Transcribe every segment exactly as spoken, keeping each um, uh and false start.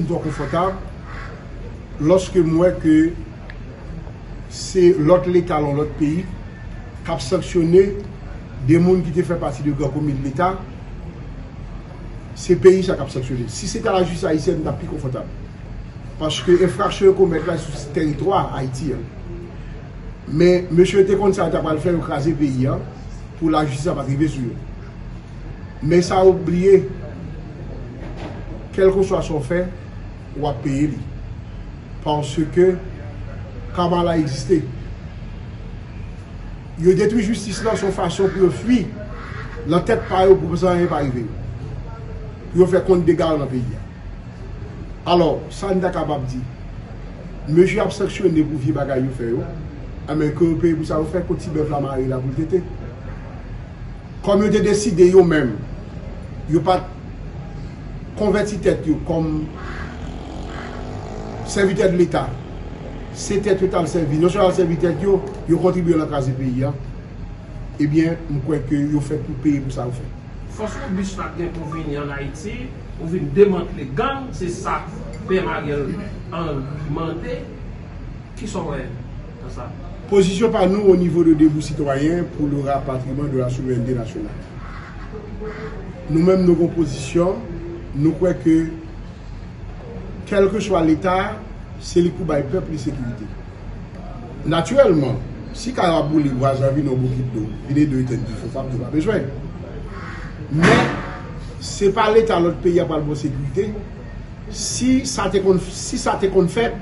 twò konfòtab lòske m wè ke se lòt leta nan lòt peyi k ap sanksyone de moun ki te fè pati de gran komin leta. Se peyi sa k ap sanksyone. Si se ta lajistis ayisyèn, m t ap pi konfòtab. Paske enfraksyon yo komèt la sou teritwa Ayiti a. Men mesye yo te konn sa yo ta pral fè, yo kraze peyi a pou lajistis la pa t rive sou yo. Men sa yo bliye, kèlkeswa sa w fè, w ap peye li. Paske kama la egziste. Yo detwi jistis lan, se yon fason pou yo fwi nan tèt pa yo pou sa anyen pa rive yo. Pou yo fè kont dega yo nan peyi a. Alò, sa n ta kapab di? Mesye ap sanksyone pou vye bagay yo fè yo. Enben, ke yo peye pou sa yo fè, kot ti bèf la mare la pou l tete. Kòm yo te deside yo menm, yo pa t konvèti tèt yo kòm sèvitè de Leta. Se tèt yo t al sèvi. Non sèlman y al sèvi tèt yo, yo kontribye nan kraze peyi a. Ebyen, m kwè ke yo fèt pou peye pou sa yo fè. Fòs wobis la gen pou vini ann Ayiti, pou vin demantle gang, se sa PM Ariel Henry mande. Kisa w wè nan sa? Pozisyon pa nou o nivo de Debout Citoyen pour le rapatriement de la souveraineté nationale. Nou menm, nou gon pozisyon, nou kwè ke kèlkeswa leta, se li k pou bay pèp li sekirite. Natirèlman, si kay w ap boule, vwazen an vin yon bokit dlo, vin ede w etenn dife, w p ap di w pa bezwen. Men, se pa leta lòt peyi a pral ba w sekirite. Si sa te konn, si sa te konn fèt,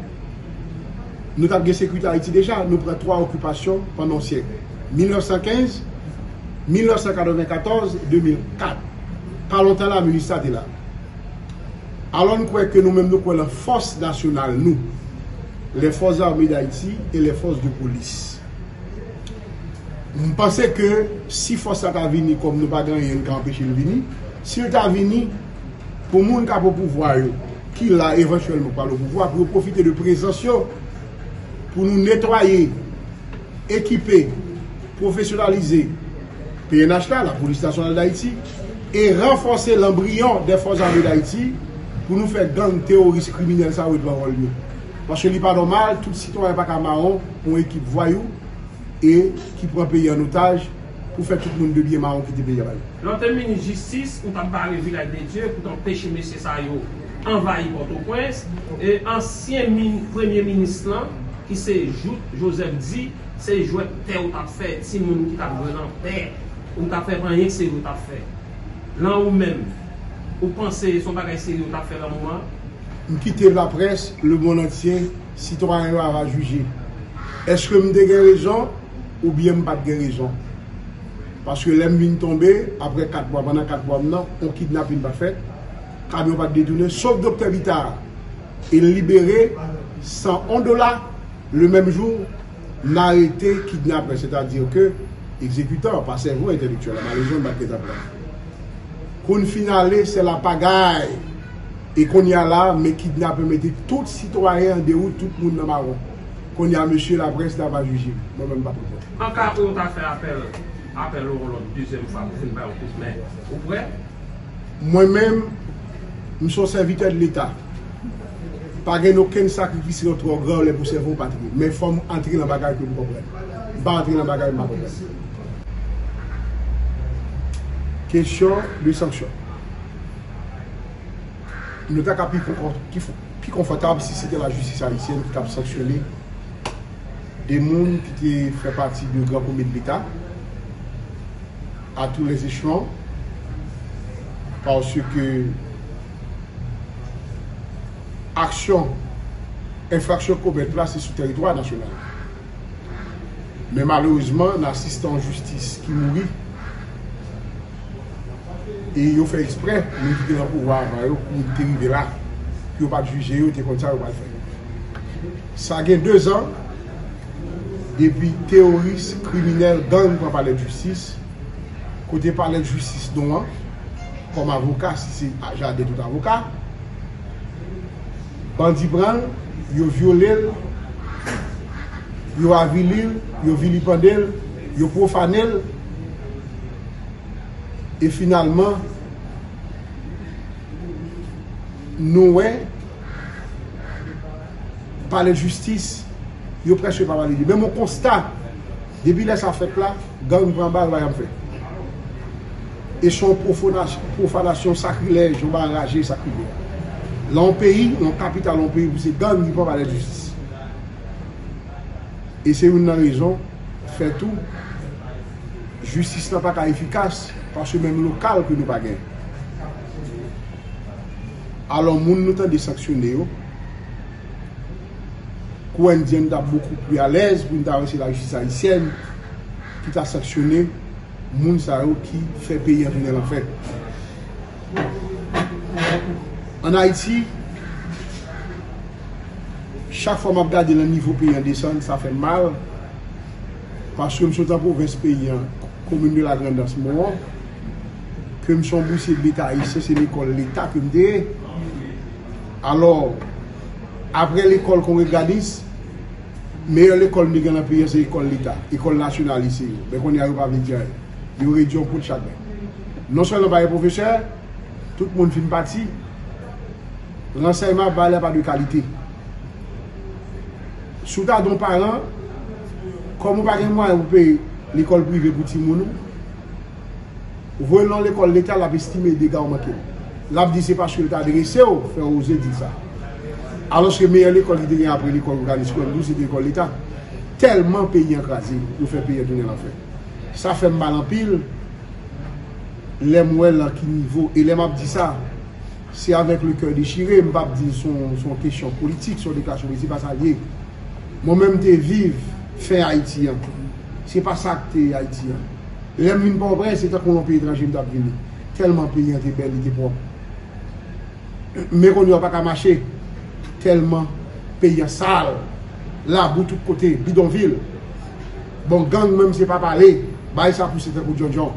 nou t ap gen sekirite Ayiti deja. Nou pran twa okipasyon pandan yon syèk. Mil nèf san kenz, mil nèf san katrevenkatòz, de mil kat. Pa lontan la, MINUSTAH te la. Alò, n kwè ke nou menm, nou kwè nan fòs nasyonal nou, les forces armées d'Haïti et les forces de police. M panse ke si fòs la ta vini, kòm nou pa gen anyen, n ka anpeche l vini, si l ta vini, pou moun k ap o pouvwa yo, ki la evantyèlman pral o pouvwa, pou yo pwofite de prezans yo, pou nou netwaye, ekipe, pwofesyonalize PNH la, Lapolis Nasyonal d Ayiti, e ranfòse l'embryon des Forces Armées d'Haïti pou nou fè gang teworis kriminèl sa yo ret nan wòl yo. Paske li pa nòmal, tout sitwayen pa ka mawon pou yon ekip vwayou e ki pran peyi an otaj pou fè tout moun de byen mawon kite peyi a ba yo. Lè w te minis jistis, ou t ap bare Vilaj de Dye pou t anpeche mesye sa yo anvayi Pòtoprens, e ansyen min-, premye minis lan, ki se Jouthe Joseph, di se jwèt tè ou t ap fè, timoun ki t ap jwe nan tè, ou t ap fè, anyen serye ou t ap fè. Lan ou menm, ou panse se yon bagay serye ou t ap fè lan moman? M kite laprès, lemonn antye, sitwayen yo ava jije. Èske m te gen rezon oubyen m pa t gen rezon? Paske lè m vin tonbe, apre kat mwa, pandan kat mwa m nan, yon kidnapin pa t fèt, kamyon pa t detounen, sof Doktè Bitar, e l libere san yon dola, le menm jou, n arete kidnapè, sètadi ke egzekitan, pa sèvo entèlektyèl la, malerezman, m pa t gentan pran. Kou n fin ale, se lapagay. E kounye a la, men kidnapè mete tout sitwayen an dewout, tout moun nan mawon. Kounye a, mesye laprès la va jije. Mwen menm, m pa pran pòt. An ka pou yo ta fè apèl, apèl ou yon lòt dezyèm fwa pou vin bay yon kout men, ou prè? Mwen menm, m se yon sèvitè de Leta. Pa gen okenn sakrifis ki twò gran lè pou sèvi yon patri. Men fò m antre nan bagay pou m konprann. M pa antre nan bagay m pa konprann. Kesyon de sanksyon. Nou ta ka pi konkò-, pi konfòtab si se te lajistis ayisyèn ki t ap sanksyone de moun ki te fè pati de gran komin Leta, à tous les échelons, paske aksyon, enfraksyon komèt la, se sou tèritwa nasyonal. Men malerezman, n asiste a yon jistis ki mouri. E yo fè eksprè, moun ki te nan pouvwa avan yo, pou yo te rive la, pou yo pa t jije yo, te konn sa yo pral fè. Sa gen dezan, depi teworis, kriminèl, gang pran palè jistis, kote palè jistis nou an, kòm avoka, si se jaden tout avoka, bandi pran l, yo vyole l, yo avili l, yo vilipande l, yo pwofane l, e finalman, nou wè, Pale jistis, yo prèske pa pale de. Menm yon konsta, depi lè sa fèt la, gang pran bal, pa janm fè. E se yon pwofanasyon, pwofanasyon, sakrilèj, yon bagay raje, sakrilèj. Nan yon peyi, nan yon kapital yon peyi, pou se gang ki pran pale jistis. E se youn nan rezon fè tou jistis la pa ka efikas, paske menm lokal ke nou pa gen. Alò, moun nou tande sanksyone yo, kou endyen, n t ap bokou pli alèz pou n ta wè se lajistis ayisyèn ki ta sanksyone moun sa yo ki fè peyi a tounen lanfè. Ann Ayiti, chak fwa m ap gade nan nivo peyi an desann, sa fè m mal, paske m sot an pwovens peyi an, komin de la Grandans, Mawon, ke m se yon bousye de Leta ayisyen, se lekòl Leta ke m te ye. Alò, apre lekòl kongreganis, meyè lekòl m te gen nan peyi an se lekòl Leta, lekòl nasyonalis yo. Men kounye a yo pa vle di anyen. Yo redui yon poud chak bèk. Non sèlman pa gen pwofesè, tout moun fin pati, ransèyman ap bay la pa de kalite. Si w ta di yon paran, kòm ou pa gen mwayen pou peye lekòl prive pou timoun ou, ou voye l nan lekòl Leta, l ap estime dega w manke l. L ap di se paske l ta drese w, fè w oze di l sa. Alòske meyè lekòl ki te gen apre lekòl òganis kò m tou, se te lekòl Leta. Tèlman peyi an kraze, yo fè peyi an tounen lanfè. Sa fè m mal anpil lè m wè nan ki nivo, e lè m ap di sa, se avèk le cœur déchiré, m p ap di se yon, se yon kesyon politik, se yon deklarasyon politik, se pa sa l ye. Mwen menm m te viv fen Ayiti an. Se pa sa k te Ayiti an. Lè m vin Pòtoprens, se tankou yon peyi etranje m t ap vini. Tèlman peyi an te bèl, li te pwòp. Men kounye a w pa ka mache, tèlman peyi an sal, labou tout kote, bidonvil. Bon, gang menm se pa pale, bay sa pouse tankou djondjon.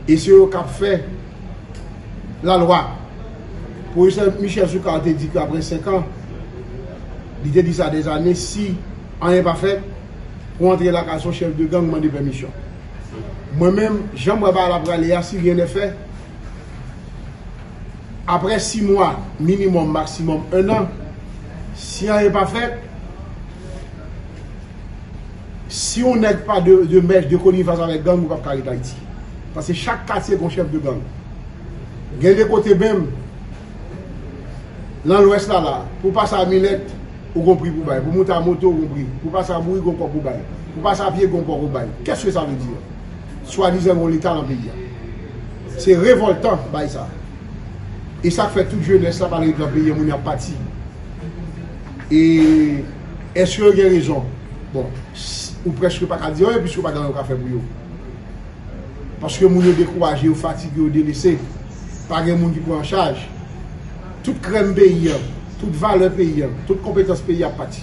E se yo k ap fè lalwa. Pwofesè Michel Soukar te di ke apre senk an, li te di sa dèzane, si anyen pa fèt, pou antre lakay se yon chèf de gang mande pèmisyon. Mwen menm, jan m wè bagay la prale a, si rien n'est fait, apre sis mwa, minimòm, maksimòm en an, si anyen pa fèt, si yon nèg pa de, de mèch, de konivans avèk gang, ou p ap ka ret Ayiti. Paske chak katye gon chèf de gang. Gen de kote menm, nan Lwès la la, pou pase a Milèt, ou gon pri pou bay. Pou moute a moto, ou gon pri. Pou pase a Bourik, gon kòb pou bay. Pou pase a pye, gon kòb pou bay. Qu'est-ce que ça veut dire? Swadizan gon Leta nan peyi a. Se revòltan, bay sa. E sa k fè tout jenès la pa ret nan peyi a, moun y ap pati. E èske yo gen rezon? Bon, s-, ou prèske pa ka di anyen, piske pa gen anyen yo ka fè pou yo. Paske moun yo dekouraje, yo fatige, yo delese. Pa gen moun ki pran an chaj. Tout krèm peyi an, tout valè peyi an, tout konpetans peyi a ap pati.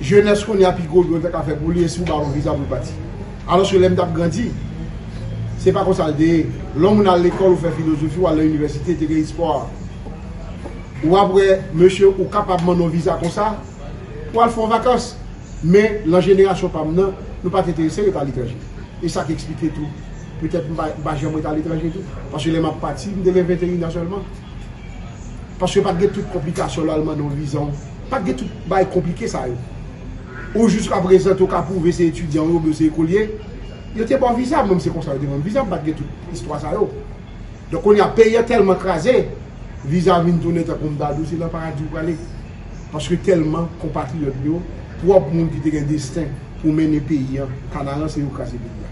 Jenès kounye a pi gwo byen w ta ka fè pou li, e si w ba l yon viza pou l pati. Alòske lè m t ap grandi, se pa konsa l te ye. Lè yon moun al lekòl, ou fè filozofi, w al nan inivèsite, te gen espwa. Ou ap wè, mesye, ou kapab mande yon viza konsa, pou al fè yon vakans. Men, nan jenerasyon pa m nan, nou pa t enterese ret aletranje. E sa k eksplike tou. Petèt m pa, m pa janm ret aletranje tou. Paske lè m ap pati, m te gen venteyen an sèlman. Paske pa t gen tout konplikasyon lè w al mande yon viza. Pa t gen tout bagay konplike sa yo. Ou jiskaprezan tou ka pwouve se etidyan w ye oubyen se ekolye. Yo te ba w viza, mwen se konsa yo te ban m viza, m pa t gen tout istwa sa yo. Donk, kounye a, peyi a tèlman kraze, viza vin tounen tankou m ta di w, se nan paradi w prale. Paske tèlman konpatriyòt yo, pwòp moun ki te gen desten pou mennen peyi a, kanaran se yo kraze peyi a.